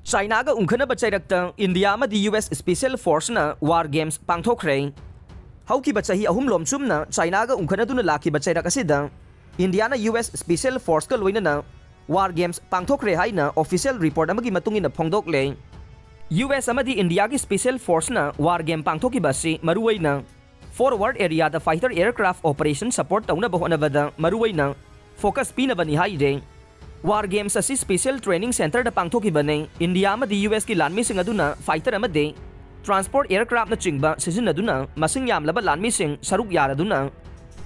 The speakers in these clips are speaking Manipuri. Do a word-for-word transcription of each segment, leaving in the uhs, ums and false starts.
ꯆꯥꯏꯅꯥꯒ ꯎꯪꯈꯠꯅꯕ ꯆꯩꯔꯛꯇ ꯏꯟꯗꯤꯌꯥ ꯑꯃꯗꯤ ꯌꯨ ꯑꯦꯁ ꯁ꯭ꯄꯦꯁꯤꯌꯦꯜ ꯐꯣꯔꯁꯅ ꯋꯥꯔ ꯒꯦꯝꯁ ꯄꯥꯡꯊꯣꯛꯈ꯭ꯔꯦ꯫ ꯍꯧꯈꯤꯕ ꯆꯍꯤ ꯑꯍꯨꯝ ꯂꯣꯝ ꯆꯨꯝꯅ ꯆꯥꯏꯅꯥꯒ ꯎꯪꯈꯠꯅꯗꯨꯅ ꯂꯥꯛꯈꯤꯕ ꯆꯩꯔꯛ ꯑꯁꯤꯗ ꯏꯟꯗꯤꯌꯥꯅ ꯌꯨ ꯑꯦꯁ ꯁ꯭ꯄꯦꯁꯤꯌꯦꯜ ꯐꯣꯔꯁꯀ ꯂꯣꯏꯅꯅ ꯋꯥꯔ ꯒꯦꯝꯁ ꯄꯥꯡꯊꯣꯛꯈ꯭ꯔꯦ ꯍꯥꯏꯅ ꯑꯣꯐꯤꯁꯤꯌꯦꯜ ꯔꯤꯄꯣꯔꯠ ꯑꯃꯒꯤ ꯃꯇꯨꯡ ꯏꯟꯅ ꯐꯣꯡꯗꯣꯛꯂꯦ꯫ ꯌꯨ ꯑꯦꯁ ꯑꯃꯗꯤ ꯏꯟꯗꯤꯌꯥꯒꯤ ꯁ꯭ꯄꯦꯁꯤꯌꯦꯜ ꯐꯣꯔꯁꯅ ꯋꯥꯔ ꯒꯦꯝ ꯄꯥꯡꯊꯣꯛꯈꯤꯕ ꯑꯁꯤ ꯃꯔꯨꯑꯣꯏꯅ ꯐꯣꯔꯋꯥꯔꯗ ꯑꯦꯔꯤꯌꯥꯗ ꯐꯥꯏꯇꯔ ꯑꯦꯌꯔꯀ꯭ꯔꯥꯐ ꯑꯣꯄꯔꯦꯁꯟ ꯁꯄꯣꯔꯠ ꯇꯧꯅꯕ ꯍꯣꯠꯅꯕꯗ ꯃꯔꯨꯑꯣꯏꯅ ꯐꯣꯀꯁ ꯄꯤꯅꯕꯅꯤ ꯍꯥꯏꯔꯦ꯫ ꯋꯥꯔ ꯒꯦꯝꯁ ꯑꯁꯤ ꯁ꯭ꯄꯦꯁꯤꯌꯦꯜ ꯇ꯭ꯔꯦꯅꯤꯡ ꯁꯦꯟꯇꯔꯗ ꯄꯥꯡꯊꯣꯛꯈꯤꯕꯅꯤ꯫ ꯏꯟꯗꯤꯌꯥ ꯑꯃꯗꯤ ꯌꯨ ꯑꯦꯁꯀꯤ ꯂꯥꯟꯃꯤꯁꯤꯡ ꯑꯗꯨꯅ ꯐꯥꯏꯇꯔ ꯑꯃꯗꯤ ꯇ꯭ꯔꯥꯟꯁꯄꯣꯔꯠ ꯑꯦꯌꯔꯀ꯭ꯔꯥꯐꯅꯆꯤꯡꯕ ꯁꯤꯖꯤꯟꯅꯗꯨꯅ ꯃꯁꯤꯡ ꯌꯥꯝꯂꯕ ꯂꯥꯟꯃꯤꯁꯤꯡ ꯁꯔꯨꯛ ꯌꯥꯔꯗꯨꯅ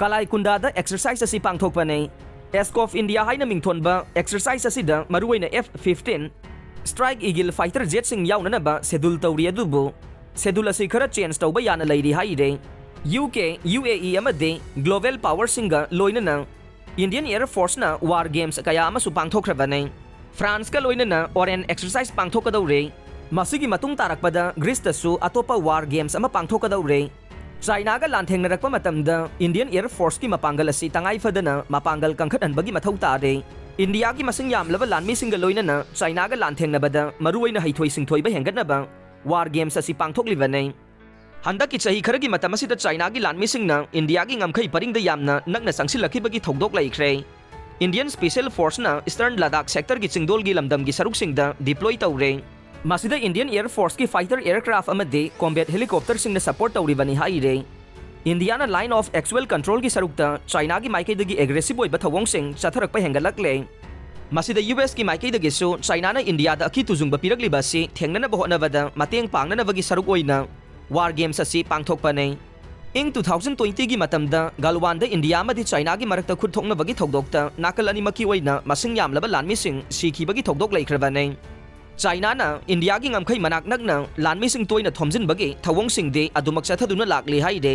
ꯀꯂꯥꯏꯀꯨꯟꯗꯥꯗ ꯑꯦꯛꯁꯔꯁꯥꯏꯖ ꯑꯁꯤ ꯄꯥꯡꯊꯣꯛꯄꯅꯤ꯫ ꯑꯦꯁꯀꯣꯐ ꯏꯟꯗꯤꯌꯥ ꯍꯥꯏꯅ ꯃꯤꯡꯊꯣꯟꯕ ꯑꯦꯛꯁꯔꯁꯥꯏꯖ ꯑꯁꯤꯗ ꯃꯔꯨꯑꯣꯏꯅ F fifteen strike eagle fighter ꯖꯦꯠꯁꯤꯡ ꯌꯥꯎꯅꯅꯕ ꯁꯦꯗꯨꯜ ꯇꯧꯔꯤ, ꯑꯗꯨꯕꯨ ꯁꯦꯗꯨꯜ ꯑꯁꯤ ꯈꯔ ꯆꯦꯟꯖ ꯇꯧꯕ ꯌꯥꯅ ꯂꯩꯔꯤ ꯍꯥꯏꯔꯦ꯫ ꯌꯨ ꯀꯦ, ꯌꯨ ꯑꯦ ꯏ ꯑꯃꯗꯤ ꯒ꯭ꯂꯣꯕꯦꯜ ꯄꯥꯋꯔꯁꯤꯡꯒ ꯂꯣꯏꯅꯅ ꯏꯟꯗꯤꯌꯟ ꯑꯦꯌꯔ ꯐꯣꯔꯁꯅ ꯋꯥꯔ ꯒꯦꯝꯁ ꯀꯌꯥ ꯑꯃꯁꯨ ꯄꯥꯡꯊꯣꯛꯈ꯭ꯔꯕꯅꯤ꯫ ꯐ꯭ꯔꯥꯟꯁꯀ ꯂꯣꯏꯅꯅ ꯑꯣꯔꯦꯟ ꯑꯦꯛꯁꯔꯁꯥꯏꯖ ꯄꯥꯡꯊꯣꯛꯀꯗꯧꯔꯦ꯫ ꯃꯁꯤꯒꯤ ꯃꯇꯨꯡ ꯇꯥꯔꯛꯄꯗ ꯒ꯭ꯔꯤꯁꯇꯁꯨ ꯑꯇꯣꯞꯄ ꯋꯥꯔ ꯒꯦꯝꯁ ꯑꯃ ꯄꯥꯡꯊꯣꯛꯀꯗꯧꯔꯦ꯫ ꯆꯥꯏꯅꯥꯒ ꯂꯥꯟꯊꯦꯡꯅꯔꯛꯄ ꯃꯇꯝꯗ ꯏꯟꯗꯤꯌꯟ ꯑꯦꯌꯔ ꯐꯣꯔꯁꯀꯤ ꯃꯄꯥꯡꯒꯜ ꯑꯁꯤ ꯇꯉꯥꯏ ꯐꯗꯅ ꯃꯄꯥꯡꯒꯜ ꯀꯟꯈꯠꯍꯟꯕꯒꯤ ꯃꯊꯧ ꯇꯥꯔꯦ꯫ ꯏꯟꯗꯤꯌꯥꯒꯤ ꯃꯁꯤꯡ ꯌꯥꯝꯂꯕ ꯂꯥꯟꯃꯤꯁꯤꯡꯒ ꯂꯣꯏꯅꯅ ꯆꯥꯏꯅꯥꯒ ꯂꯥꯟꯊꯦꯡꯅꯕꯗ ꯃꯔꯨꯑꯣꯏꯅ ꯍꯩꯊꯣꯏ ꯁꯤꯡꯊꯣꯏꯕ ꯍꯦꯟꯒꯠꯅꯕ ꯋꯥꯔ ꯒꯦꯝꯁ ꯑꯁꯤ ꯄꯥꯡꯊꯣꯛꯂꯤꯕꯅꯤ꯫ ꯍꯟꯗꯛꯀꯤ ꯆꯍꯤ ꯈꯔꯒꯤ ꯃꯇꯝ ꯑꯁꯤꯗ ꯆꯥꯏꯅꯥꯒꯤ ꯂꯥꯟꯃꯤꯁꯤꯡꯅ ꯏꯟꯗꯤꯌꯥꯒꯤ ꯉꯝꯈꯩ ꯄꯔꯤꯡꯗ ꯌꯥꯝꯅ ꯅꯛꯅ ꯆꯪꯁꯤꯜꯂꯛꯈꯤꯕꯒꯤ ꯊꯧꯗꯣꯛ ꯂꯩꯈ꯭ꯔꯦ꯫ Indian special ꯐꯣꯔꯁꯅ eastern Ladakh ꯁꯦꯛꯇꯔꯒꯤ ꯆꯤꯡꯗꯣꯜꯒꯤ ꯂꯝꯗꯝꯒꯤ ꯁꯔꯨꯛꯁꯤꯡꯗ deploy ꯇꯧꯔꯦ꯫ ꯃꯁꯤꯗ ꯏꯟꯗꯤꯌꯟ ꯑꯦꯌꯔ ꯐꯣꯔꯁꯀꯤ ꯐꯥꯏꯇꯔ ꯑꯦꯌꯔꯀ꯭ꯔꯥꯐ ꯑꯃꯗꯤ ꯀꯣꯝꯕꯦꯠ ꯍꯦꯂꯤꯀꯣꯞꯇꯔꯁꯤꯡꯅ ꯁꯄꯣꯔꯠ ꯇꯧꯔꯤꯕꯅꯤ ꯍꯥꯏꯔꯦ꯫ ꯏꯟꯗꯤꯌꯥꯅ ꯂꯥꯏꯟ ꯑꯣꯐ ꯑꯦꯛꯆꯨꯑꯦꯜ ꯀꯟꯇ꯭ꯔꯣꯜꯒꯤ ꯁꯔꯨꯛꯇ ꯆꯥꯏꯅꯥꯒꯤ ꯃꯥꯏꯀꯩꯗꯒꯤ ꯑꯦꯒ꯭ꯔꯦꯁꯤꯚ ꯑꯣꯏꯕ ꯊꯧꯑꯣꯡꯁꯤꯡ ꯆꯠꯊꯔꯛꯄ ꯍꯦꯟꯒꯠꯂꯛꯂꯦ꯫ ꯃꯁꯤꯗ ꯌꯨ ꯑꯦꯁꯀꯤ ꯃꯥꯏꯀꯩꯗꯒꯤꯁꯨ ꯆꯥꯏꯅꯥꯅ ꯏꯟꯗꯤꯌꯥꯗ ꯑꯀꯤ ꯇꯨꯖꯨꯡꯕ ꯄꯤꯔꯛꯂꯤꯕ ꯑꯁꯤ ꯊꯦꯡꯅꯅꯕ ꯍꯣꯠꯅꯕꯗ ꯃꯇꯦꯡ ꯄꯥꯡꯅꯅꯕꯒꯤ ꯁꯔꯨꯛ ꯑꯣꯏꯅ ꯋꯥꯔ ꯒꯦꯝꯁ ꯑꯁꯤ ꯄꯥꯡꯊꯣꯛꯄꯅꯤ꯫ ꯏꯪ ꯇꯨ ꯊꯥꯎꯖꯟ ꯇ꯭ꯋꯦꯟꯇꯤꯒꯤ ꯃꯇꯝꯗ ꯒꯜꯋꯥꯟꯗ ꯏꯟꯗꯤꯌꯥ ꯑꯃꯗꯤ ꯆꯥꯏꯅꯥꯒꯤ ꯃꯔꯛꯇ ꯈꯨꯠ ꯊꯣꯛꯅꯕꯒꯤ ꯊꯧꯗꯣꯛꯇ ꯅꯥꯀꯜ ꯑꯅꯤꯃꯛꯀꯤ ꯑꯣꯏꯅ ꯃꯁꯤꯡ ꯌꯥꯝꯂꯕ ꯂꯥꯟꯃꯤꯁꯤꯡ ꯁꯤꯈꯤꯕꯒꯤ ꯊꯧꯗꯣꯛ ꯂꯩꯈ꯭ꯔꯕꯅꯤ꯫ ꯆꯥꯏꯅꯥꯅ ꯏꯟꯗꯤꯌꯥꯒꯤ ꯉꯝꯈꯩ ꯃꯅꯥꯛ ꯅꯛꯅ ꯂꯥꯟꯃꯤꯁꯤꯡ ꯇꯣꯏꯅ ꯊꯣꯝꯖꯤꯟꯕꯒꯤ ꯊꯧꯑꯣꯡꯁꯤꯡꯗꯤ ꯑꯗꯨꯃꯛ ꯆꯠꯊꯗꯨꯅ ꯂꯥꯛꯂꯤ ꯍꯥꯏꯔꯦ꯫